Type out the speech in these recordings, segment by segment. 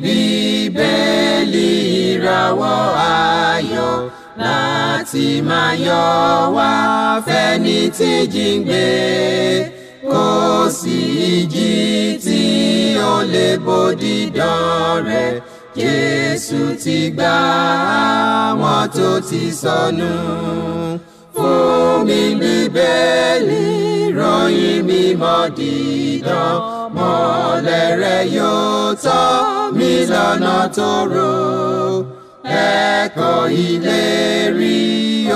Bíbélì ìràwọ̀ ayọ̀ láti máa yọ wá fẹ́ni tí jíǹgbé. Kò sí ìjì tí ó lè bòdì dán rẹ̀. Jésù ti gbà àwọn tó ti sọnù. Fún mi Bíbélì ròyìn mímọ́ dídán. Mọ́lẹ̀ rẹ̀ yóò tọ́ mi lọ́nà tó rò. Ẹ̀kọ́ ìlérí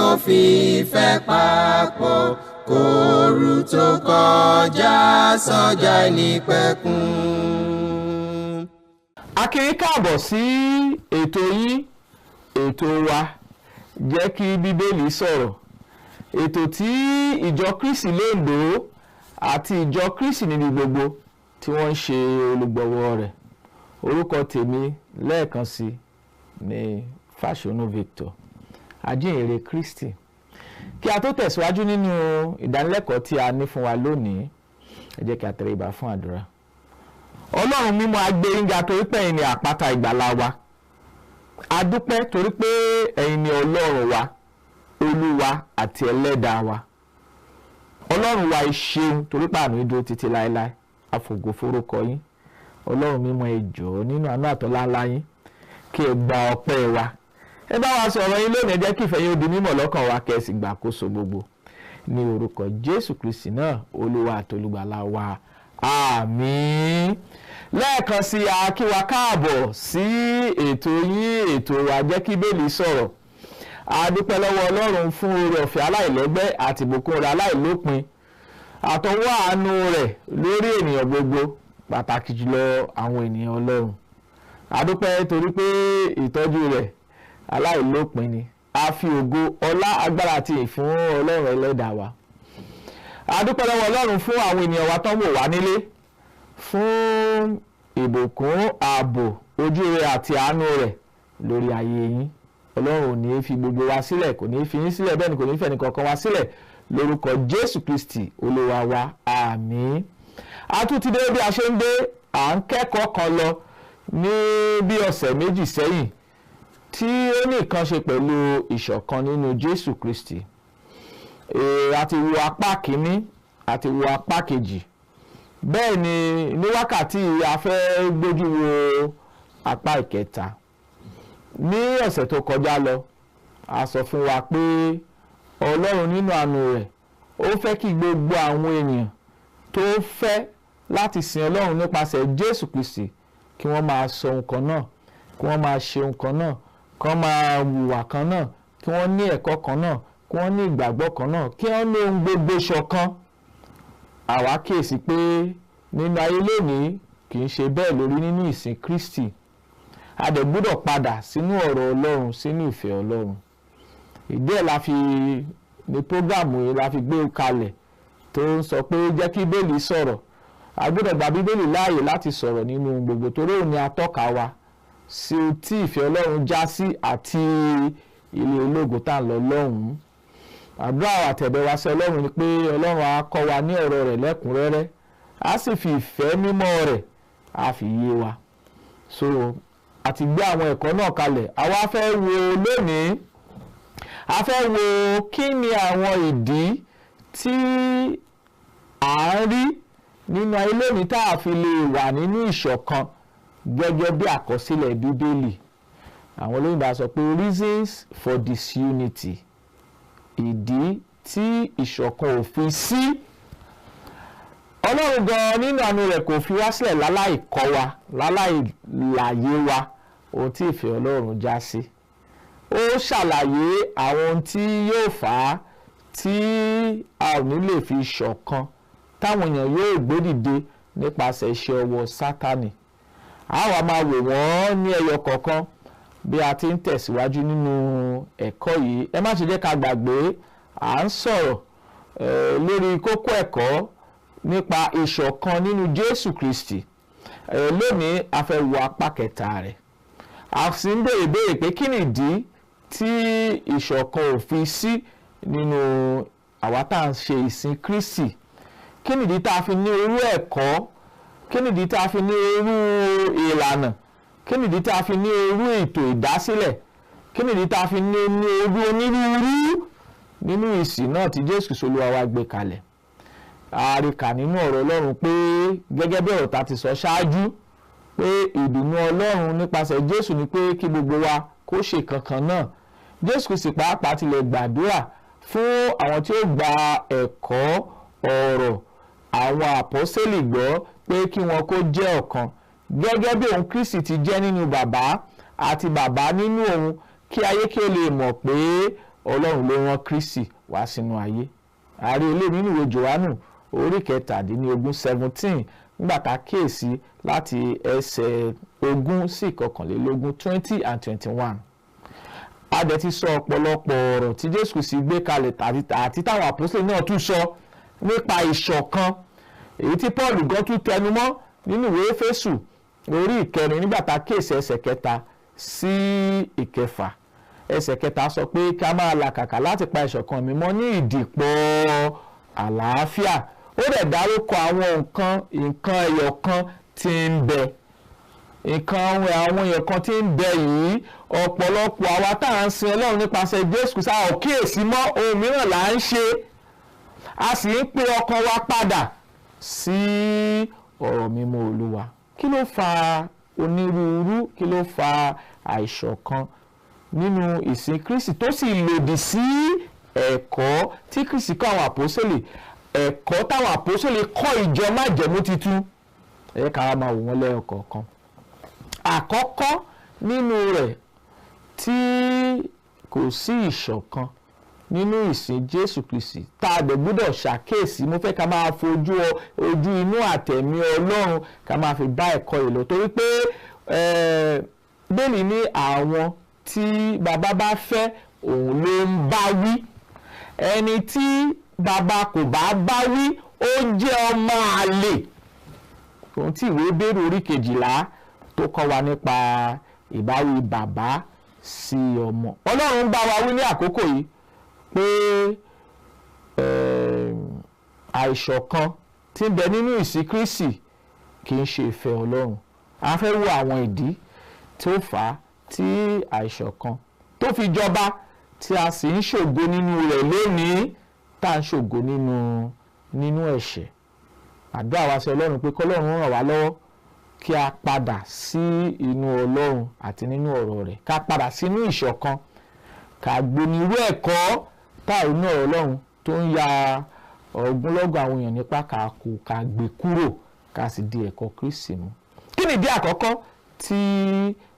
òfin ìfẹ́ papọ̀. Kóoru tó kọjá sọ́jà ìnípẹ̀kun. A kí yín káàbọ̀ sí ètò yín, ètò wa, Jẹ́ kí Bíbélì sọ̀rọ̀. Ètò tí ìjọ Kristi l'Oǹdó àti ìjọ Kristi níbi gbogbo tí wọ́n ń ṣe olùgbọ̀wọ́ rẹ̀. Orúkọ tèmi lẹ́ẹ̀kan sí ni Fáṣọ̀nù Victor, ajínrere Kristi. Kí a tó tẹ̀síwájú nínú ìdánilẹ́kọ̀ọ́ tí a ní fún wa lónìí, ẹ jẹ́ kí a tẹríba fún àdúrà. Ọlọ́run mímọ́, a gbé yín ga torí pé ẹ̀yin ni àpáta ìgbàlà wa. A dúpẹ́ torí pé ẹ̀yin ni Ọlọ́run wa, Olúwa àti Ẹlẹ́dàá wa. Ọlọ́run wa, ẹ ṣeun torí pé àánú yín dúró títí láéláé. A fògo forúkọ yín. Ọlọ́run mímọ́, ẹ jọ̀ọ́, nínú àánú àtọ́lá ńlá yín, kí ẹ gba ọpẹ́ wa. Ẹ bá wa sọ̀rọ̀ yín lónìí, ẹ jẹ́ kí ìfẹ́ yín ó di mímọ̀ lọ́kàn wa, kẹ́ ẹ sì gbàkóso gbogbo. Ní orúkọ Jésù Kristi náà, Olúwa àtolùgbàlà wa. Àmín. Lẹ́ẹ̀kan sí, a kí wa káàbọ̀ sí ètò yín, ètò wa, Jẹ́ kí Bíbélì sọ̀rọ̀. A dúpẹ́ lọ́wọ́ Ọlọ́run fún oore ọ̀fẹ́ aláìlẹ́gbẹ́ àti ìbùkún rẹ̀ aláìlópin, àtọwọ́ àánú rẹ̀ lórí ènìyàn gbogbo, pàtàkì jùlọ àwọn ènìyàn Ọlọ́run. A dúpẹ́ torí pé ìtọ́jú rẹ̀ aláìlópin ni. A fi ògo, ọlá, agbára àti ìfún Ọlọ́run Ẹlẹ́dàá wa. A dúpẹ́ lọ́wọ́ Ọlọ́run fún àwọn ènìyàn wa tó ń wò wá nílé, fún ìbùkún, ààbò, ojú rẹ̀ àti àánú rẹ̀ lórí ayé yín. Ọlọ́run ò ní fi gbogbo wa sílẹ̀, kò ní fi yín sílẹ̀, bẹ́ẹ̀ ni kò ní fi ẹnì kankan wa sílẹ̀, lórúkọ Jésù Kristi Olúwa wa. Àmín. A tún ti dé bí a ṣe ń dé. À ń kẹ́kọ̀ọ́ kan lọ ní bí ọ̀sẹ̀ 2 sẹ́yìn tí ó ní nǹkan ṣe pẹ̀lú ìṣọ̀kan nínú Jésù Kristi. A ti wo apá kìíní, a ti wo apá kejì. Bẹ́ẹ̀ ni ní wákàtí a fẹ́ gbójú wo apá ìkẹta. Ní ọ̀sẹ̀ tó kọjá lọ, a sọ fún wa pé Ọlọ́run nínú àánú rẹ̀, ó fẹ́ kí gbogbo àwọn ènìyàn tó fẹ́ láti sin Ọlọ́run nípasẹ̀ Jésù Kristi kí wọ́n máa sọ nǹkan náà, kí wọ́n máa ṣe nǹkan náà, kí wọ́n máa hùwà kan náà, kí wọ́n ní ẹ̀kọ́ kan náà, kí wọ́n ní ìgbàgbọ́ kan náà, kí wọ́n ní ohun gbogbo ṣọ̀kan. Àwa kíyèsí pé nínú ayé lónìí, kì í ṣe bẹ́ẹ̀ lórí nínú ìsìn Kristi. A dẹ̀ gbọ́dọ̀ padà sínú ọ̀rọ̀ Ọlọ́run, sínú ìfẹ́ Ọlọ́run. Ìdí ẹ̀ la fi ní program yìí la fi gbé kalẹ̀ tó ń sọ pé jẹ́ kí Bíbélì sọ̀rọ̀. A gbọ́dọ̀ gba Bíbélì láàyè láti sọ̀rọ̀ nínú gbogbo, torí òun ni atọ́ka wa sí tí ìfẹ́ Ọlọ́run já sí àti ilé ológo tá à ń lọ lọ́hùn-ún. Àdúrà àtẹ̀bẹ̀ wa sí Ọlọ́run ni pé Ọlọ́run á kọ́ wa ní ọ̀rọ̀ rẹ̀ lẹ́kùnrẹ́rẹ́, á sì fi ìfẹ́ mímọ́ rẹ̀ á fi yé wa. So a ti gbé àwọn ẹ̀kọ́ náà kalẹ̀. Àwa fẹ́ wo lónìí, a fẹ́ wo kí ni àwọn ìdí tí à ń rí nínú ayé lónìí tá a fi lè wà nínú ìṣọ̀kan gẹ́gẹ́ bí àkọsílẹ̀ Bíbélì. Àwọn olóyìnbó sọ pé reasons for disunity, ìdí tí ìṣọ̀kan ò fi sí. Ọlọ́run gan nínú àánú rẹ̀ kò fi wá sílẹ̀ láláì kọ́ wa, láláì láyé wa ohun tí ìfẹ́ Ọlọ́run já sí. Ó ṣàlàyé àwọn ohun tí yóò fà á tí a ò ní lè fi ṣọ̀kan, táwọn èèyàn yóò gbé dìde nípasẹ̀ iṣẹ́ ọwọ́ Sátánì. A wá máa wò wọ́n ní ẹyọ kọ̀ọ̀kan bí a ti ń tẹ̀síwájú nínú ẹ̀kọ́ yìí. Ẹ má ṣe jẹ́ ká gbàgbé, à ń sọ̀rọ̀ lórí kókó ẹ̀kọ́ nípa ìṣọ̀kan nínú Jésù Kristi. Lónìí a fẹ́ wo apá kẹta rẹ̀. A sì ń béèrè pé kí ni ìdí tí ìṣọ̀kan ò fi sí nínú àwa tá à ń ṣe ìsìn Kristi. Kí ni ìdí tá a fi ní irú ẹ̀kọ́? Kí ni ìdí tá a fi ní irú ìlànà? Kí nìdí tá a fi ní irú ètò ìdásílẹ̀? Kí nìdí tá a fi ní irú onírúurú nínú ìsìn náà tí Jésù Kristi Olúwa wa gbé kalẹ̀? A rí kà nínú ọ̀rọ̀ Ọlọ́run pé gẹ́gẹ́ bí ọ̀rọ̀ ta ti sọ ṣáájú pé ìdùnnú Ọlọ́run nípasẹ̀ Jésù ni pé kí gbogbo wa kó ṣe kankan náà. Jésù Kristi pàápàá tilẹ̀ gbàdúrà fún àwọn tí ó gba ẹ̀kọ́ ọ̀rọ̀ àwọn àpọ́sítélì gbọ́ pé kí wọn kó jẹ́ ọ̀kan gẹ́gẹ́ bí òun Kristi ti jẹ́ nínú bàbá àti bàbá nínú òun, kí ayé kí ó lè mọ̀ pé Ọlọ́run ló rán Kristi wá sínú ayé. Àrí ilé nínú ìwé Jòhánù orí 17 17, nígbà tá a kíyèsí láti ẹsẹ̀ 20 sí 21, 20 and 21. A dẹ̀ ti sọ ọ̀pọ̀lọpọ̀ ọ̀rọ̀ tí Jésù Kristi gbé kalẹ̀ àti táwọn àpọ́sítélì náà tún sọ nípa ìṣọ̀kan, èyí tí Paul gan tún tẹnumọ́ nínú ìwé Éfésù orí 4, nígbà tá a kíyèsí ẹsẹ̀ 3 sí 6. Ẹsẹ̀ 3 sọ pé ká máa làkàkà láti pa ìṣọ̀kan mímọ́ ní ìdìpọ̀ àlàáfíà. Ó dẹ̀ dárúkọ àwọn nǹkan ẹyọ kan tí ń bẹ, nǹkan àwọn èèyàn kan tí ń bẹ yìí. Ọ̀pọ̀lọpọ̀ àwa tá à ń sin Ọlọ́run nípasẹ̀ Jésù Kristi a ò kíyèsí mọ́, ohun mìíràn là ń ṣe, a sì ń pe ọkàn wa padà sí ọ̀rọ̀ mímọ́ Olúwa. Kí ló fa onírúurú? Kí ló fa àìṣọ̀kan nínú ìsìn Kristi tó sì lòdì sí ẹ̀kọ́ tí Kristi kọ́ àwọn àpọ́sítélì, ẹ̀kọ́ táwọn àpọ́sítélì kọ́ ìjọ májẹ̀mú titun? Ẹ jẹ́ ká máa wò wọ́n lẹ́yọ kọ̀ọ̀kan. Àkọ́kọ́ nínú rẹ̀ tí kò sí ìṣọ̀kan nínú ìsìn Jésù Kristi tá a dẹ̀ gbọ́dọ̀ ṣàkíyèsí, mo fẹ́ ká máa fojú ojú inú àtẹ̀mí Ọlọ́run ká máa fi bá ẹ̀kọ́ yìí lọ, torí pé Bíbélì ní àwọn tí bàbá bá fẹ́ òun ló ń bá wí, ẹni tí bàbá kò bá bá wí ó jẹ́ ọmọ àlè. Ohun tí ìwé Hébérù orí 12 tó kọ́ wa nípa ìbáwí bàbá sí ọmọ. Ọlọ́run bá wa wí ní àkókò yìí pé àìṣọ̀kan tí ń bẹ nínú ìsìn Kristi kì í ṣe ìfẹ́ Ọlọ́run. A fẹ́ wo àwọn ìdí tó fà á tí àìṣọ̀kan tó fi jọba, tí a sì ń ṣògo nínú rẹ̀ lónìí, tá à ń ṣògo nínú ẹ̀ṣẹ̀. Àdúrà wa sí Ọlọ́run pé kọ́lọ́run ràn wá lọ́wọ́ kí a padà sí inú Ọlọ́run àti nínú ọ̀rọ̀ rẹ̀, ká padà sínú ìṣọ̀kan, ká gbóni irú ẹ̀kọ́ tá à inú ọ̀rọ̀ Ọlọ́run tó ń ya ogunlọ́gọ̀ àwọn èèyàn nípa ká kó ká gbé kúrò, ká sì di ẹ̀kọ́ Kristi mú. Kí ni ìdí àkọ́kọ́ tí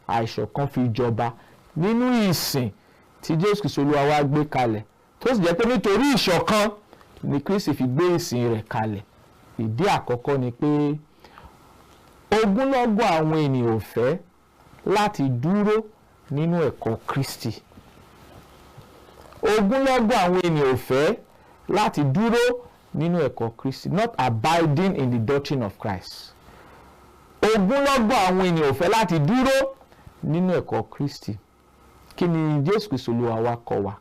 àìṣọ̀kan fi jọba nínú ìsìn tí Jésù Kristi Olúwa wa gbé kalẹ̀, tó sì jẹ́ pé nítorí ìṣọ̀kan ni Kristi fi gbé ìsìn rẹ̀ kalẹ̀? Ìdí àkọ́kọ́ ni pé ogunlọ́gọ̀ àwọn ènìyàn ò fẹ́ láti dúró nínú ẹ̀kọ́ Kristi. Ogunlọ́gọ̀ àwọn ènìyàn ò fẹ́ láti dúró nínú ẹ̀kọ́ Kristi, not abiding in the doctrine of Christ. Ogunlọ́gọ̀ àwọn ènìyàn ò fẹ́ láti dúró nínú ẹ̀kọ́ Kristi. Kí ni Jésù Kristi Olúwa wa kọ́ wa?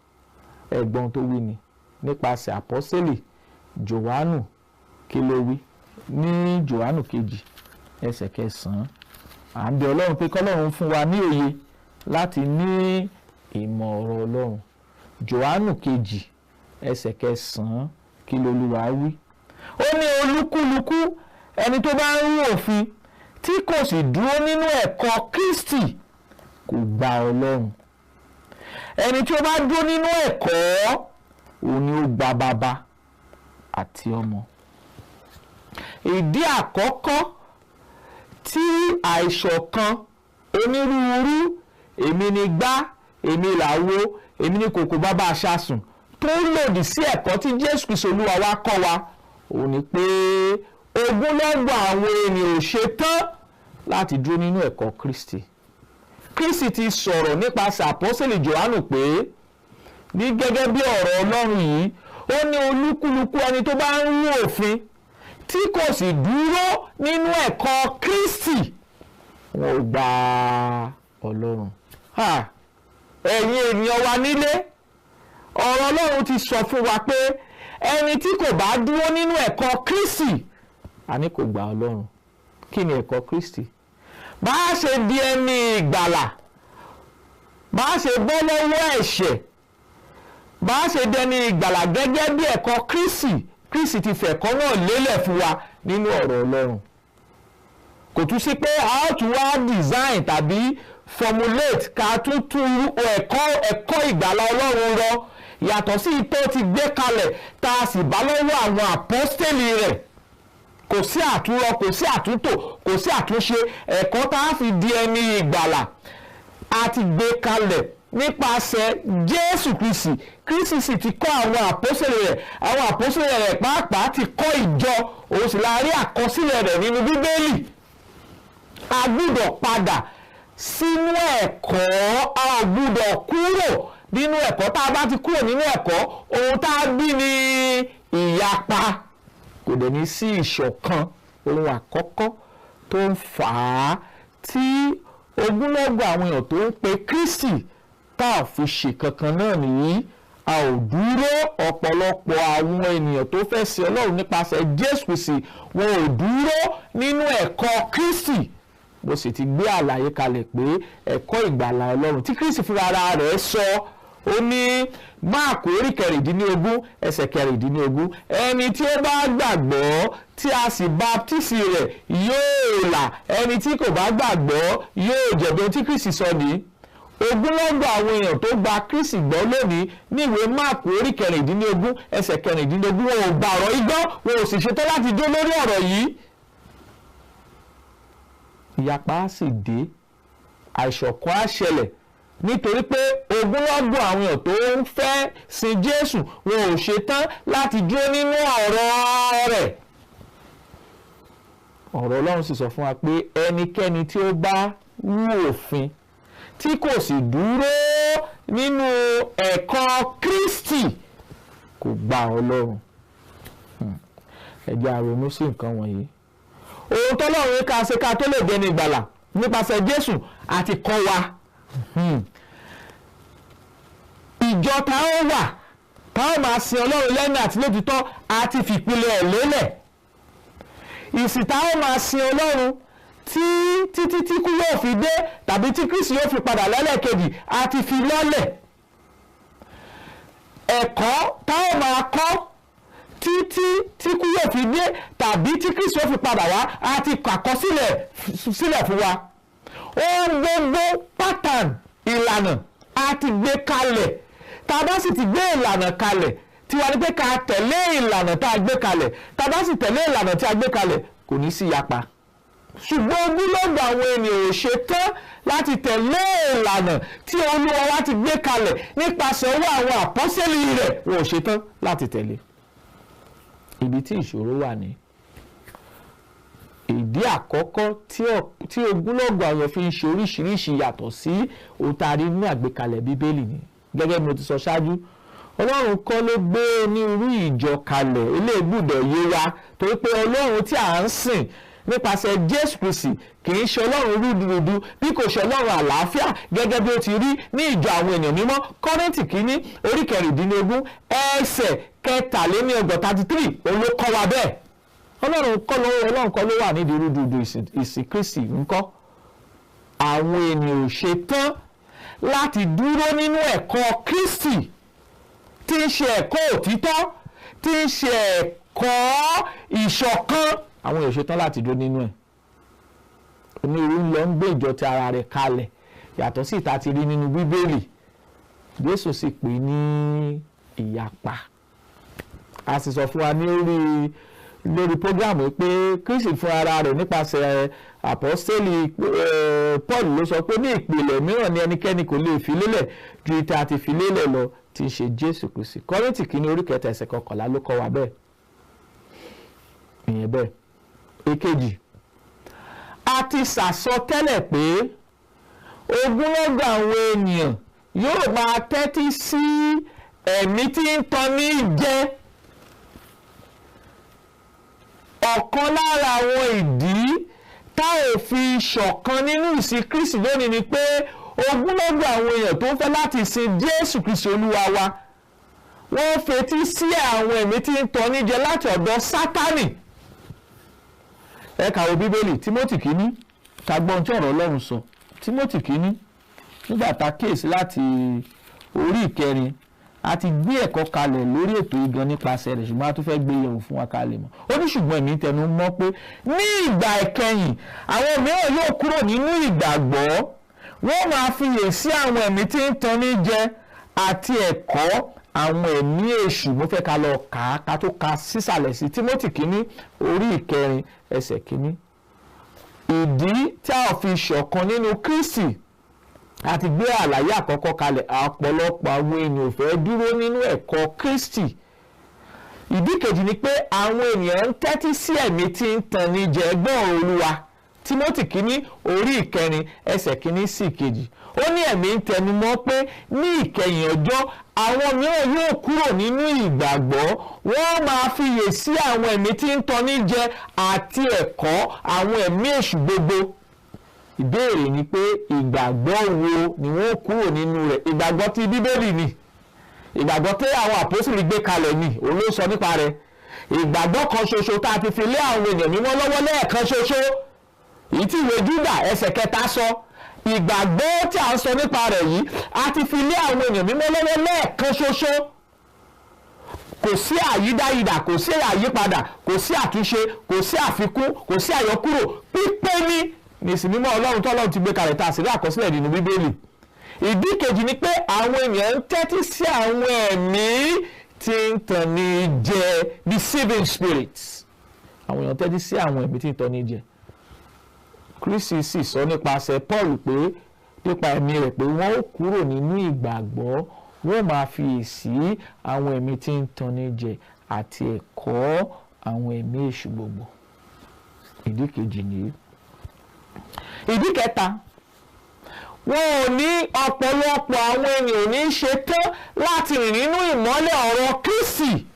Ẹ̀gbọ́n tó wí ni nípasẹ̀ àpọ́sítélì Jòhánù. Kí ló wí ní Jòhánù 2 ẹsẹ̀ 9? À ń bẹ Ọlọ́run pé kọ́lọ́run fún wa ní òye láti ní ìmọ̀ ọ̀rọ̀ Ọlọ́run. Jòhánù 2 ẹsẹ̀ 9, kí lolúwa wí? Ó ní olúkúlùkù ẹni tó bá ń rú òfin tí kò sì dúró nínú ẹ̀kọ́ Kristi kò gba Ọlọ́run. Ẹni tí ó bá dúró nínú ẹ̀kọ́, òun ni ó gba bàbá àti ọmọ. Ìdí àkọ́kọ́ tí àìṣọ̀kan onírúurú, èmi ni gbá, èmi làwo, èmi ni kòkò bàbá aṣáṣùn, tó lòdì sí ẹ̀kọ́ tí Jésù Kristi Olúwa wa kọ́ wa, òun ni pé ogunlọ́gọ̀ àwọn ènìyàn ò ṣe tán láti dúró nínú ẹ̀kọ́ Kristi. Kristi ti sọ̀rọ̀ nípasẹ̀ àpọ́sítélì Jòhánù pé ní gẹ́gẹ́ bí ọ̀rọ̀ Ọlọ́run yìí, ó ní olúkúlùkù ẹni tó bá ń rú òfin tí kò sì dúró nínú ẹ̀kọ́ Kristi, wọn ò gba Ọlọ́run. Ẹ̀yin ènìyàn wa nílé, ọ̀rọ̀ Ọlọ́run ti sọ fún wa pé ẹni tí kò bá dúró nínú ẹ̀kọ́ Kristi, àní kò gba Ọlọ́run. Kí ni ẹ̀kọ́ Kristi? Bá a ṣe di ẹni ìgbàlà, bá a ṣe bọ́ lọ́wọ́ ẹ̀ṣẹ̀, bá a ṣe dẹni ìgbàlà gẹ́gẹ́ bí ẹ̀kọ́ Kristi. Kristi ti fẹ̀kọ́ náà lélẹ̀ fún wa nínú ọ̀rọ̀ Ọlọ́run. Kò tún sí pé a ó tún wá design tàbí formulate ká tún tún ẹ̀kọ́ ìgbàlà Ọlọ́run rọ yàtọ̀ sí tó ti gbé kalẹ̀ tá a sì bá lọ́wọ́ àwọn àpọ́stélì rẹ̀. Kò sí àtúnrọ, kò sí àtúntò, kò sí àtúnṣe. Ẹ̀kọ́ tá a fi di ẹni ìgbàlà a ti gbé kalẹ̀ nípasẹ̀ Jésù Kristi. Kristi sì ti kọ́ àwọn àpọ́sẹ̀lẹ̀ rẹ̀, àwọn àpọ́sẹ̀lẹ̀ rẹ̀ pàápàá ti kọ́ ìjọ, òun sì la rí àkọsílẹ̀ rẹ̀ nínú Bíbélì. A gbúdọ̀ padà sínú ẹ̀kọ́, a ò gbúdọ̀ kúrò nínú ẹ̀kọ́. Tá a bá ti kúrò nínú ẹ̀kọ́, ohun tá a bí ni ìyapa, kò dẹ̀ ní sí ìṣọ̀kan. Ohun àkọ́kọ́ tó ń fà á tí ogúnlọ́gọ̀ àwọn èèyàn tó ń pe Kristi tá a fi ṣe kankan náà nìyí. A ò dúró. Ọ̀pọ̀lọpọ̀ àwọn ènìyàn tó fẹ́ sin Ọlọ́run nípasẹ̀ Jésù Kristi, wọn ò dúró nínú ẹ̀kọ́ Kristi. Mo sì ti gbé àlàyé kalẹ̀ pé ẹ̀kọ́ ìgbàlà Ọlọ́run tí Kristi fúnra ara rẹ̀ sọ, ó ní Máàkù orí 16 ẹsẹ̀ 16, ẹni tí ó bá gbàgbọ́ tí a sì baptisi rẹ̀ yóò là, ẹni tí kò bá gbàgbọ́ yóò jẹ̀bi. Ohun tí Kristi sọ nìyí. Ogúnlọ́gọ̀ àwọn èèyàn tó gba Kristi gbọ́ lónìí ní ìwé Máàkù orí 16 ẹsẹ̀ 16, wọn ò gba ọ̀rọ̀ yìí gbọ́, wọn ò sì ṣetán láti dúró lórí ọ̀rọ̀ yìí. Ìyapa á sì dé, àìṣọ̀kan á ṣẹlẹ̀, nítorí pé ogúnlọ́gọ̀ àwọn èèyàn tó ń fẹ́ sin Jésù wọn ò ṣetán láti dúró nínú ọ̀rọ̀ rẹ̀. Ọ̀rọ̀ Ọlọ́run sì sọ fún wa pé ẹnikẹ́ni tí ó bá rú òfin tí kò sì dúró nínú ẹ̀kọ́ Kristi kò gba Ọlọ́run. Ẹ jẹ́ a ronú sí nǹkan wọ̀nyí. Ohun tọ́lọ́run ní ká ṣe ká tó lè dẹni ìgbàlà nípasẹ̀ Jésù àti kọ́ wa. Ìjọ tá ó wà tá ó máa sin Ọlọ́run lẹ́nu àti lótìtọ́ àti fìpìlẹ̀ ẹ̀ lélẹ̀. Ìsìn tá ó máa sin Ọlọ́run tí títí tí kú yóò fi dé tàbí tí Kristi yóò fi padà lẹ́lẹ́kejì àti fi lọ́lẹ̀. Ẹ̀kọ́ tá ó máa kọ́ títí tí kú yóò fi dé tàbí tí Kristi yóò fi padà wá àti kàkọsílẹ̀ sílẹ̀ fún wa. Ohun gbogbo pattern ìlànà a ti gbé kalẹ̀. Tá a bá sì ti gbé ìlànà kalẹ̀, tiwa ni pé ká tẹ̀lé ìlànà tá a gbé kalẹ̀. Tá a bá sì tẹ̀lé ìlànà tí a gbé kalẹ̀, kò ní sí yapa. Ṣùgbọ́n ogúnlọ́gọ̀ àwọn ènìyàn ò ṣe tán láti tẹ̀lé ìlànà tí Olúwa wa ti gbé kalẹ̀ nípasẹ̀ ọwọ́ àwọn àpọ́sẹ́lì rẹ̀, wọn ò ṣe tán láti tẹ̀lé. Ibi tí ìṣòro wà ní ìdí àkọ́kọ́ tí ogúnlọ́gọ̀ àwọn fi ń ṣe oríṣiríṣi yàtọ̀ sí ohun tá a rí nínú àgbékalẹ̀ Bíbélì ni. Gẹ́gẹ́ bí mo ti sọ ṣáájú, Ọlọ́run kọ́ ló gbé onírúurú ìjọ kalẹ̀. Eléyìí gbọ́dọ̀ yé wa, torí pé Ọlọ́run tí à ń sìn nípasẹ̀ Jésù Kristi kì í ṣe Ọlọ́run rúdurùdu bí kò ṣe Ọlọ́run àlàáfíà, gẹ́gẹ́ bí ó ti rí ní ìjọ àwọn ènìyàn mímọ́. Kọ́ríńtì kìíní orí 16 ẹsẹ̀ 33 33, òun ló kọ́ wa bẹ́ẹ̀. Ọlọ́run kọ́ ló wà nídìí rúdurùdu ìsìn Kristi ńkọ́. Àwọn ènìyàn ò ṣe tán láti dúró nínú ẹ̀kọ́ Kristi tí ń ṣe ẹ̀kọ́ òtítọ́, tí ń ṣe ẹ̀kọ́ ìṣọ̀kan. Àwọn èèyàn ṣetán láti dúró nínú ẹ̀. Onírúurú ń lọ ń gbé ìjọ ti ara rẹ̀ kalẹ̀ yàtọ̀ sí ìta ti rí nínú Bíbélì. Jésù sì pè ní ìyapa. A sì sọ fún wa ní lórí prógráàmù pé Kristi fún ara rẹ̀ nípasẹ̀ àpọ́stélì Paul ló sọ pé ní ìpìlẹ̀ mìíràn ni ẹnikẹ́ni kò lè fi lélẹ̀ ju ìta àti fi lélẹ̀ lọ, tí ń ṣe Jésù Kristi. Kọ́ríńtì kìíní orí 3 ẹsẹ̀ 11 ló kọ́ wa bẹ́ẹ̀. Ìyẹn bẹ́ẹ̀. Èkejì, a ti sàsọtẹ́lẹ̀ pé ogúnlọ́gọ̀ àwọn ènìyàn yóò máa tẹ́tí sí ẹ̀mí tí ń tan ní jẹ. Ọ̀kan lára àwọn ìdí tá ò fi ṣọ̀kan nínú ìsìn Kristi lónìí ni pé ogúnlọ́gọ̀ àwọn èèyàn tó ń fẹ́ láti sin Jésù Kristi Olúwa wa, wọ́n fetí sí àwọn ẹ̀mí tí ń tan ní jẹ láti ọ̀dọ̀ Sátánì. Ẹ kàwé Bíbélì, Tímótì kìíní Ká gbọ́ ohun tí ọ̀rọ̀ Ọlọ́run sọ. Tímótì kínní, nígbà tá a kíyèsí láti orí ìkẹrin, a ti gbé ẹ̀kọ́ kalẹ̀ lórí ètò igan nípasẹ̀ rẹ̀, ṣùgbọ́n a tún fẹ́ gbé yẹ̀wò fún wa ká lè mọ̀. Ó ní ṣùgbọ́n èmi tẹnu mọ́ pé ní ìgbà ìkẹyìn àwọn mìíràn yóò kúrò nínú ìgbàgbọ́, wọ́n máa fiyè sí àwọn ẹ̀mí tí ń tanni jẹ àti ẹ̀kọ́ àwọn ẹ̀mí èṣù. Mo fẹ́ ká lọ kà á ká tó ka sísàlẹ̀ sí Tímótì kínní orí ìkẹrin ẹsẹ̀ kínní. Ìdí tí a fi ṣọ̀kan nínú Kristi, a ti gbé àlàyé àkọ́kọ́ kalẹ̀. Ọ̀pọ̀lọpọ̀ àwọn ènìyàn ò fẹ́ dúró nínú ẹ̀kọ́ Kristi. Ìdí kejì ni pé àwọn ènìyàn ń tẹ́tí sí ẹ̀mí tí ń tanni jẹ. Ẹgbọ́n Olúwa, Tímótì kínní orí ìkẹrin ẹsẹ̀ kínní sí ìkejì. Ó ní ẹ̀mí ń tẹnu mọ́ pé ní ìkẹyìn ọjọ́ àwọn mìíràn yóò kúrò nínú ìgbàgbọ́, wọ́n máa fiyè sí àwọn ẹ̀mí tí ń tanni jẹ àti ẹ̀kọ́ àwọn ẹ̀mí èṣù gbogbo. Ìbéèrè ni pé ìgbàgbọ́ wo ni wọ́n kúrò nínú rẹ̀? Ìgbàgbọ́ tí Bíbélì ni, ìgbàgbọ́ tí àwọn àpọ́sítélì gbé kalẹ̀ ni, òun ló sọ nípa rẹ̀. Ìgbàgbọ́ kan ṣoṣo tá a ti fi lé àwọn ènìyàn mímọ́ lọ́wọ́ lẹ́ẹ̀kan ṣoṣo, èyí tí ìwé Júdà ẹsẹ̀ kẹta sọ. Ìgbàgbọ́ tí a ń sọ nípa rẹ̀ yìí, a ti fi lé àwọn ènìyàn mímọ́ lọ́wọ́ lẹ́ẹ̀kan ṣoṣo. Kò sí àyídáyidà, kò sí àyípadà, kò sí àtúnṣe, kò sí àfikún, kò sí àyọkúrò. Pípé ní ìsìn mímọ́ Ọlọ́run tọ́lọ́run ti gbé kalẹ̀ tá a sì rí àkọsílẹ̀ nínú Bíbélì. Ìdí kejì ni pé àwọn ènìyàn ń tẹ́tí sí àwọn ẹ̀mí tí ń tanni jẹ, deceiving spirits. Àwọn èèyàn tẹ́tí sí àwọn ẹ̀mí tí ń tanni jẹ. Kristi sì sọ nípasẹ̀ Paul pé nípa ẹ̀mí rẹ̀ pé wọ́n ó kúrò nínú ìgbàgbọ́, wọ́n máa fi èsì àwọn ẹ̀mí tí ń tanni jẹ àti ẹ̀kọ́ àwọn ẹ̀mí èṣù gbogbo. Ìdí kejì nìyí. Ìdí kẹta, wọn ò ní ọ̀pọ̀lọpọ̀ àwọn ènìyàn ní ṣe tán láti rìn nínú ìmọ́lẹ̀ ọ̀rọ̀ Kristi.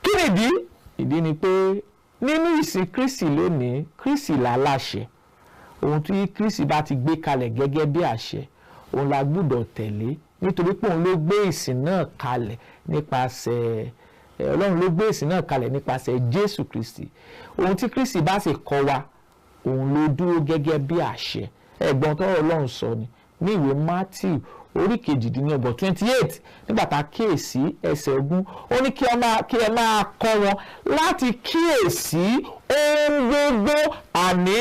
Kí nìdí? Ìdí ni pé nínú ìsìn Kristi lónìí, Kristi là láṣẹ. Ohun tí Kristi bá ti gbé kalẹ̀ gẹ́gẹ́ bí àṣẹ, òun la gbúdọ̀ tẹ̀lé, nítorí pé òun ló gbé ìsìn náà kalẹ̀ nípasẹ̀ Ọlọ́run, ló gbé ìsìn náà kalẹ̀ nípasẹ̀ Jésù Kristi. Ohun tí Kristi bá sì kọ́ wa, òun ló dúró gẹ́gẹ́ bí àṣẹ. Ẹ̀gbọ́n tọ́rọ̀ Ọlọ́run sọ ni ní ìwé Matthew orí 28, 28, nígbà tá a kíyèsí ẹsẹ̀ 20, ó ní kí ẹ máa kọ́ wọn láti kíyèsí ohun gbogbo, àní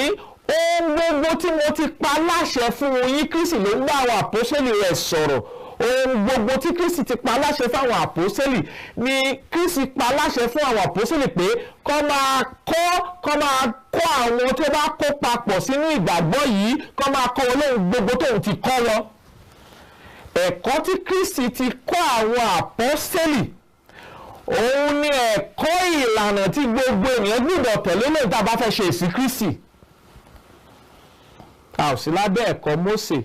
ohun gbogbo tí mo ti pa láṣẹ fún yín. Kristi ló ń bá àwọn àpọ́sítélì rẹ̀ sọ̀rọ̀. Ohun gbogbo tí Kristi ti pa láṣẹ fún àwọn àpọ́sítélì ni Kristi pa láṣẹ fún àwọn àpọ́sítélì pé kó máa kọ́ àwọn tó bá kó papọ̀ sínú ìgbàgbọ́ yìí, kó máa kọ́ wọn lóhun gbogbo tóun ti kọ́ wọn. Ẹ̀kọ́ tí Kristi ti kọ́ àwọn àpọ́sítélì, òun ni ẹ̀kọ́ ìlànà tí gbogbo ènìyàn gbọ́dọ̀ tẹ̀lé lóyún tá a bá fẹ́ ṣe ìsìn Kristi. A ò sí lábẹ́ ẹ̀kọ́ Mósè,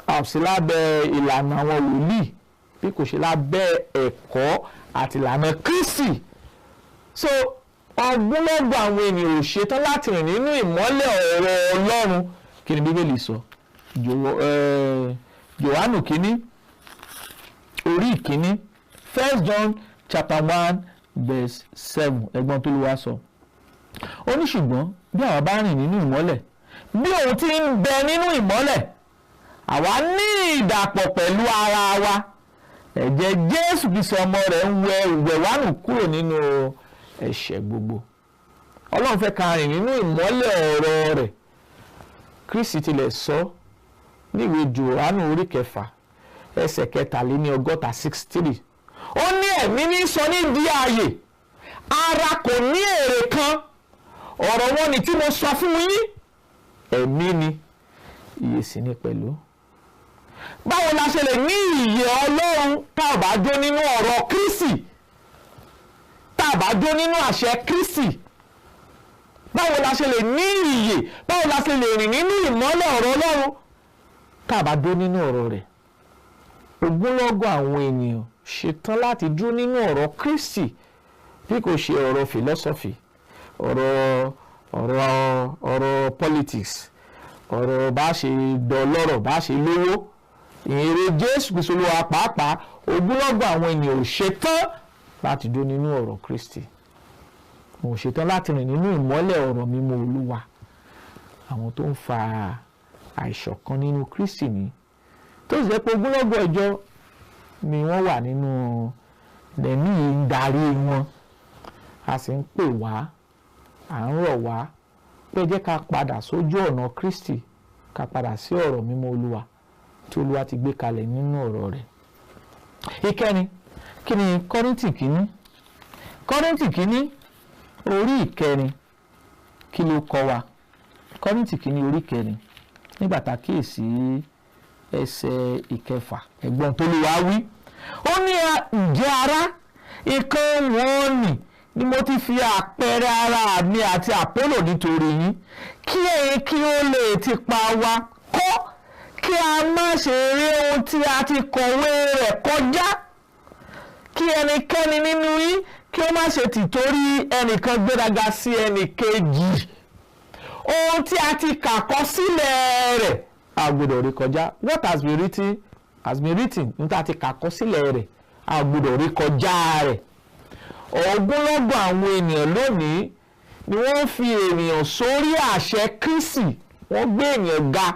a ò sí lábẹ́ ìlànà àwọn wòlíì, bí kò ṣe lábẹ́ ẹ̀kọ́ àti ìlànà Kristi. So ọgbọ́nlọ́gbọ̀ àwọn ènìyàn ò ṣetán láti rìn nínú ìmọ́lẹ̀ ọ̀rọ̀ Ọlọ́run. Kí ni Bíbélì sọ? Jòhánù kínní orí ìkínní, 1 John chapter 1 verse 7, ẹ̀gbọ́n tó ló wá sọ. Ó ní ṣùgbọ́n bí àwa bá rìn nínú ìmọ́lẹ̀, bí òun ti ń bẹ nínú ìmọ́lẹ̀, àwa ní ìdàpọ̀ pẹ̀lú ara wa. Ẹ̀jẹ̀ Jésù Kristi ọmọ rẹ̀ ń wẹ ìwẹ̀ wa nù kúrò nínú ẹ̀ṣẹ̀ gbogbo. Ọlọ́run fẹ́ ká rìn nínú ìmọ́lẹ̀ ọ̀rọ̀ rẹ̀. Kristi tilẹ̀ sọ ní ìwé Jòhánù orí 6 ẹsẹ̀ 63, 63. Ó ní ẹ̀mí ní sọ ní di ààyè, ara kò ní èrè kan. Ọ̀rọ̀ wọn ni tí mo sọ fún yín, ẹ̀mí ni, ìyè sì ni pẹ̀lú. Báwo la ṣe lè ní ìyè Ọlọ́run tá a bá jó nínú ọ̀rọ̀ Kristi, tá a bá jó nínú àṣẹ Kristi? Báwo la ṣe lè ní ìyè, báwo la ṣe lè rìn nínú ìmọ́lẹ̀ ọ̀rọ̀ Ọlọ́run tá a bá dó nínú ọ̀rọ̀ rẹ̀? Ogunlọ́gọ̀ àwọn ènìyàn ṣetán láti dúró nínú ọ̀rọ̀ Kristi bí kò ṣe ọ̀rọ̀ philosophy, ọ̀rọ̀ ọ̀rọ̀ ọ̀rọ̀ politics, ọ̀rọ̀ bá ṣe dọlọ́rọ̀, bá ṣe lówó. Ìyìnrere Jésù Kristi Olúwa pàápàá, ogunlọ́gọ̀ àwọn ènìyàn ò ṣetán láti dúró nínú ọ̀rọ̀ Kristi. Wọn ò ṣetán láti rìn nínú ìmọ́lẹ̀ ọ̀rọ̀ mímọ́ Olúwa. Àwọn tó ń fa àìṣọ̀kan nínú Kristi ni, tó sì jẹ́ pé ogúnlọ́gọ̀ ìjọ ni wọ́n wà nínú ẹ̀mí yìí ń darí wọn. A sì ń pè wá, à ń rọ̀ wá pé jẹ́ ká padà sójú ọ̀nà Kristi, ká padà sí ọ̀rọ̀ mímọ́ Olúwa tí Olúwa ti gbé kalẹ̀ nínú ọ̀rọ̀ rẹ̀. Ìkẹrin, kí ni Kọ́ríńtì kìíní? Kọ́ríńtì kìíní orí ìkẹrin, kí ló kọ́ wa? Kọ́ríńtì kìíní orí ìkẹrin, nígbà tá a kíyèsí ẹsẹ̀ ìkẹfà, ẹ̀gbọ́n tó lè wá wí. Ó ní, ǹjẹ́ ará, ìkan wọn ni mo ti fi àpẹẹrẹ ara mi àti Àpólò nítorí yín, kí ẹ̀yin kí ó lè ti pa wa kọ́, kí a má ṣe rí ohun tí a ti kọ̀wé rẹ̀ kọjá, kí ẹnikẹ́ni nínú yín kí ó má ṣe tìtorí ẹnìkan gbéraga sí ẹnìkejì. Ohun tí a ti kà kọ sílẹ̀ rẹ̀ a gbọ́dọ̀ rí kọjá. What has been written has been written. Ohun tí a ti kà kọ sílẹ̀ rẹ̀ a gbọ́dọ̀ rí kọjá rẹ̀. Ogúnlọ́gọ̀ àwọn ènìyàn lónìí ni wọ́n fi ènìyàn sórí àṣẹ Kristi, wọ́n gbé ènìyàn ga.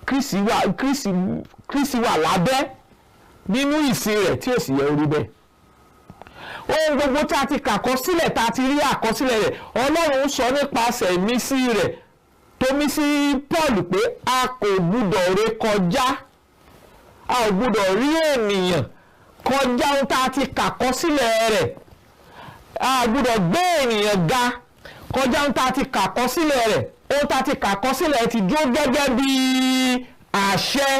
Kristi wà lábẹ́ nínú ìsìn rẹ̀ tí ò sì yẹ orí bẹ́ẹ̀. Ohun gbogbo tí a ti kà kọ sílẹ̀, tá a ti rí àkọsílẹ̀ rẹ̀, Ọlọ́run sọ nípasẹ̀ ìmísí rẹ̀ tó mí sí Paul pé a kò gbúdọ̀ ré kọjá, a ò gbúdọ̀ rí ènìyàn kọjá ohun tá a ti kà kọ sílẹ̀ rẹ̀, a gbúdọ̀ gbé ènìyàn ga kọjá ohun tá a ti kà kọ sílẹ̀ rẹ̀. Ohun tá a ti kà kọ sílẹ̀ ti dúró gẹ́gẹ́ bí àṣẹ.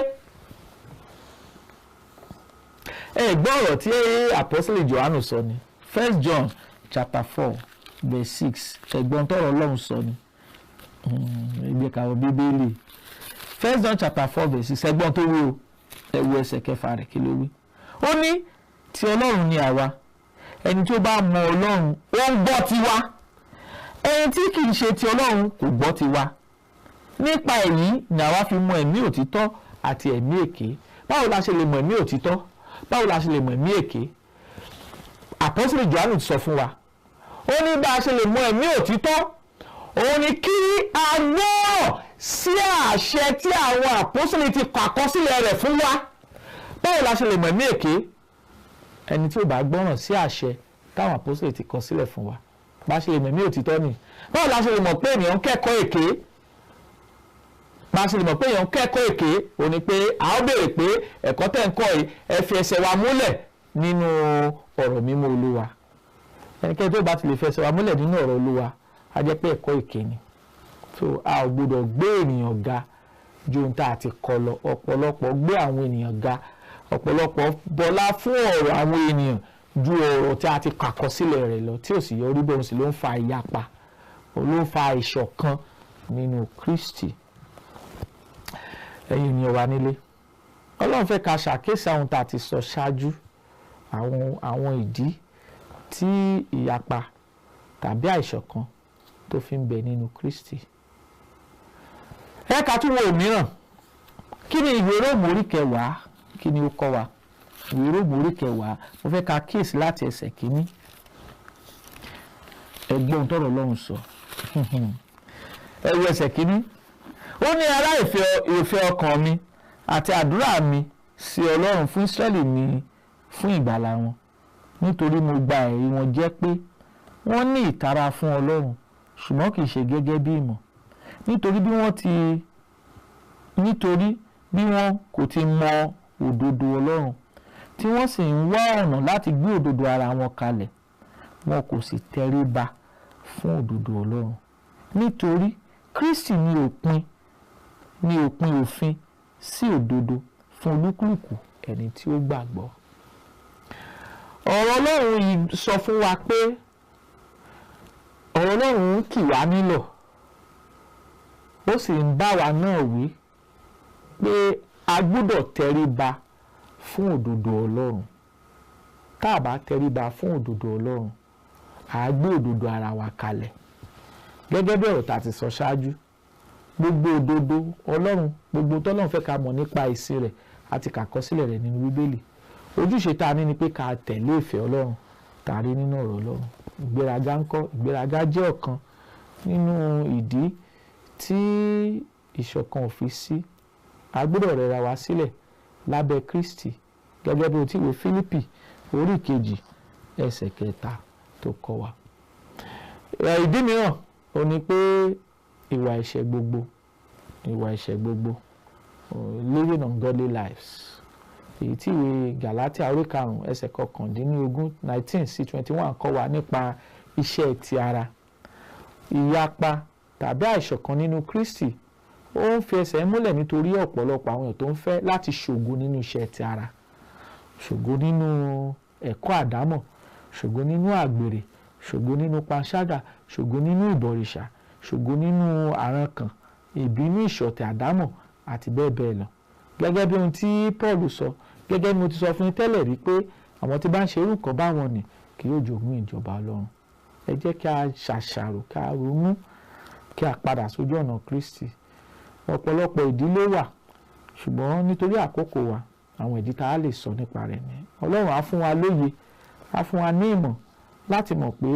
Ẹ gbọ́ ọ̀rọ̀ tí Apostle Jòhánù sọ ni, 1 John chapter 4 verse 6. Ẹ̀gbọ́n tọ̀rọ̀ Ọlọ́run sọ ni, ìgbékàwé Bíbélì. 1 John chapter 4 verse 6. Ẹ̀gbọ́n tó wí o, ẹ wo ẹsẹ̀ kẹfà rẹ̀, kí ló wí? Ó ní, ti Ọlọ́run ni àwa, ẹni tí ó bá mọ Ọlọ́run ó ń gbọ́ tiwa, ẹni tí kì í ṣe ti Ọlọ́run kò gbọ́ tiwa. Nípa èyí ni àwa fi mọ ẹ̀mí òtítọ́ àti ẹ̀mí èké. Báwo la ṣe lè mọ ẹ̀mí òtítọ́? Báwo la ṣe lè mọ ẹ̀mí èké? Àpọ́sítélì Jòhánù ti sọ fún wa. Ó ní bá a ṣe lè mọ ẹ̀mí òtítọ́, òun ni kí a gbọ́rọ̀ sí àṣẹ tí àwọn àpọ́sítélì ti kọ àkọsílẹ̀ rẹ̀ fún wa. Báwo la ṣe lè mọ ẹ̀mí èké? Ẹni tí ò bá gbọ́ràn sí àṣẹ táwọn àpọ́sítélì ti kọ sílẹ̀ fún wa. Bá a ṣe lè mọ ẹ̀mí òtítọ́ ni. Báwo la ṣe lè mọ̀ pé ènìyàn ń kẹ́kọ̀ọ́ èké? Bá a ṣe lè mọ̀ pé èèyàn ń kẹ́kọ̀ọ́ èké, ó ní pé a ó béèrè pé ẹ̀kọ́ tẹ̀ ń kọ́ yìí, ẹ fi ẹsẹ̀ wa múlẹ̀ nínú ọ̀rọ̀ mímọ́ Olúwa. Ẹnikẹ́ni tó bá ti lè fẹsẹ̀ wa múlẹ̀ nínú ọ̀rọ̀ Olúwa, á jẹ́ pé ẹ̀kọ́ èké ni. So a ò gbọ́dọ̀ gbé ènìyàn ga ju ohun tá a ti kọ́ lọ. Ọ̀pọ̀lọpọ̀ gbé àwọn ènìyàn ga, ọ̀pọ̀lọpọ̀ bọlá fún ọ̀rọ̀ àwọn ènìyàn ju ọ̀rọ̀ tí a ti kàkọ́ sílẹ̀ rẹ̀ lọ, tí ò sì yẹ orí bẹ́ẹ̀, òun sì ló ń fa ìyapa, òun ló ń fa ìṣọ̀kan nínú Kristi. Ẹ̀yin ènìyàn wa nílé, Ọlọ́run fẹ́ ká ṣàkíyèsí àwọn tá a ti sọ ṣáájú, àwọn ìdí tí ìyapa tàbí àìṣọ̀kan tó fi ń bẹ nínú Kristi. Ẹ ká tún wo òmíràn. Kí ni ìwé Róòmù orí kẹwàá, kí ni ó kọ́ wa? Ìwé Róòmù orí kẹwàá, mo fẹ́ ká kíyèsí láti ẹsẹ̀ kìíní. Ẹ gbọ́ ohun tọ́rọ̀ Ọlọ́run sọ. Ẹ wo ẹsẹ̀ kìíní. Ó ní, ará, ìfẹ́ ọkàn mi àti àdúrà mi sí Ọlọ́run fún Ísírẹ́lì ni fún ìgbàlà wọn, nítorí mo gba ẹ̀rí wọn jẹ́ pé wọ́n ní ìtara fún Ọlọ́run, ṣùgbọ́n kì í ṣe gẹ́gẹ́ bí ìmọ̀, nítorí bí wọ́n kò ti mọ òdodo Ọlọ́run, tí wọ́n sì ń wá ọ̀nà láti gbé òdodo ara wọn kalẹ̀, wọn kò sì tẹríba fún òdodo Ọlọ́run. Nítorí Kristi ni òpin òfin sí òdodo fún olúkúlùkù ẹni tí ó gbàgbọ́. Ọ̀rọ̀ Ọlọ́run yìí sọ fún wa pé ọ̀rọ̀ Ọlọ́run ń kì wá nílọ̀, ó sì ń bá wa náà wí pé a gbọ́dọ̀ tẹríba fún òdodo Ọlọ́run. Tá a bá tẹríba fún òdodo Ọlọ́run, à á gbé òdodo ara wa kalẹ̀. Gẹ́gẹ́ bí ọ̀rọ̀ tá a ti sọ ṣáájú, gbogbo òdodo Ọlọ́run, gbogbo tọ́lọ́run fẹ́ ká mọ̀ nípa ìsìn rẹ̀ àti kàkọsílẹ̀ rẹ̀ nínú Bíbélì. Ojúṣe tá a ní ni pé ká tẹ̀lé ìfẹ́ Ọlọ́run tá a rí nínú ọ̀rọ̀ Ọlọ́run. Ìgbéraga ńkọ́? Ìgbéraga jẹ́ ọ̀kan nínú ìdí tí ìṣọ̀kan ò fi sí. A gbọ́dọ̀ rẹra wa sílẹ̀ lábẹ́ Kristi, gẹ́gẹ́ bí o ti ìwé Fílípì orí 2 ẹsẹ̀ 3 tó kọ́ wa. Ìdí mìíràn ó ní pé ìwà ẹ̀ṣẹ̀ gbogbo, ìwà ẹ̀ṣẹ̀ gbogbo, living ungodly lives, èyí tí ìwé Gàlátíà orí 5 ẹsẹ̀ 19, 19 sí 21 kọ́ wa nípa iṣẹ́ ti ara. Ìyapa tàbí àìṣọ̀kan nínú Kristi ó ń fi ẹsẹ̀ múlẹ̀ nítorí ọ̀pọ̀lọpọ̀ àwọn èèyàn tó ń fẹ́ láti ṣògo nínú iṣẹ́ ti ara, ṣògo nínú ẹ̀kọ́ àdámọ̀, ṣògo nínú àgbèrè, ṣògo nínú panṣágà, ṣògo nínú ìbọ̀rìṣà, ṣògo nínú àrankàn, ìbínú, ìṣọ̀tẹ̀ àdámọ̀ àti bẹ́ẹ̀ bẹ́ẹ̀ lọ. Gẹ́gẹ́ bí ohun tí Paul sọ, gẹ́gẹ́ bí mo ti sọ fún yín tẹ́lẹ̀ rí pé àwọn tí bá ń ṣe irú nǹkan báwọn nì kì yóò jogún ìjọba Ọlọ́run. Ẹ jẹ́ kí a ṣàṣàrò, kí a ronú, kí a padà sójú ọ̀nà Kristi. Ọ̀pọ̀lọpọ̀ ìdí ló wà, ṣùgbọ́n nítorí àkókò wa, àwọn ìdí tá a lè sọ nípa rẹ̀ ni. Ọlọ́run á fún wa lóye, á fún wa ní ìmọ̀ láti mọ̀ pé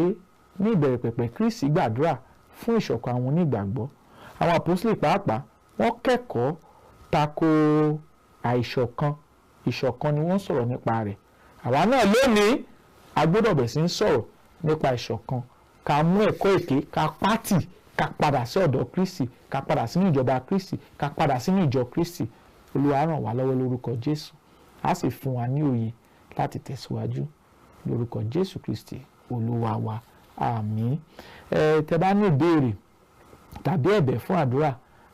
ní ìbẹ̀rẹ̀ pẹ̀pẹ̀ Kristi gbàdúrà fún ìṣọ̀kan àwọn onígbàgbọ́. Àwọn àpọ́sítélì pàápàá wọ́n kẹ́kọ̀ọ́ tako àìṣọ̀kan. Ìṣọ̀kan ni wọ́n sọ̀rọ̀ nípa rẹ̀. Àwa náà lónìí a gbọ́dọ̀ bẹ̀ sí ń sọ̀rọ̀ nípa ìṣọ̀kan, ká mú ẹ̀kọ́ èké, ká pátì, ká padà sí ọ̀dọ̀ Kristi, ká padà sínú ìjọba Kristi, ká padà sínú ìjọ Kristi. Olúwa ràn wá lọ́wọ́ lórúkọ Jésù, á sì fún wa ní òye láti tẹ̀síwájú lórúkọ Jésù Kristi Olúwa wa. Àmín. Tẹ́ bá ní ìbéèrè tàbí ẹ̀bẹ̀ fún àdúrà,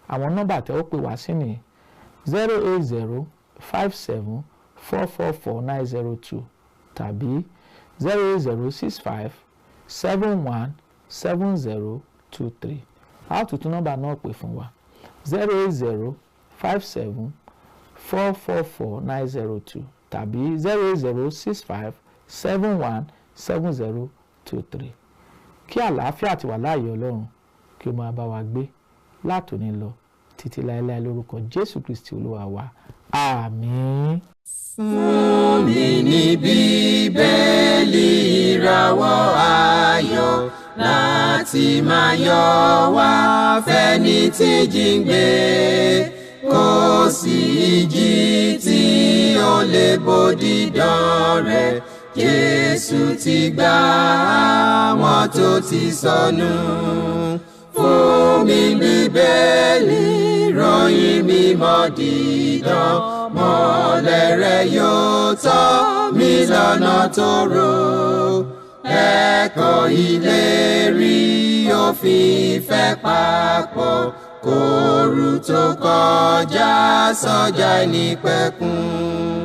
àwọn nọ́mbà tẹ́ ó pè wá sí nìyí: 080 57 444 902 tàbí 080 65 71 70 23. A ó tuntun nọ́mbà náà pè fún wa: 080 57 444 902 tàbí 080 65 71 70 23. Kí àlàáfíà àti wà láàyè Ọlọ́run kí ó máa bá wa gbé látòní lọ títí láéláé lórúkọ Jésù Kristi Olúwa wa. Àmín. Fún mi ní Bíbélì ìràwọ̀ ayọ̀ láti máa yọ wá fẹ́ni tí jíǹgbé, kò sí ìjì tí ó lè bòdì dán rẹ̀. Jésù ti gbà àwọn tó ti sọnù. Fún mi Bíbélì ròyìn mímọ́ dídán, mọ́lẹ̀ rẹ̀ yóò tọ́ mi lọ́nà tó rò. Ẹ̀kọ́ ìlérí òfin ìfẹ́ papọ̀, kóoru tó kọjá sọ́jà ìnípẹ̀kun.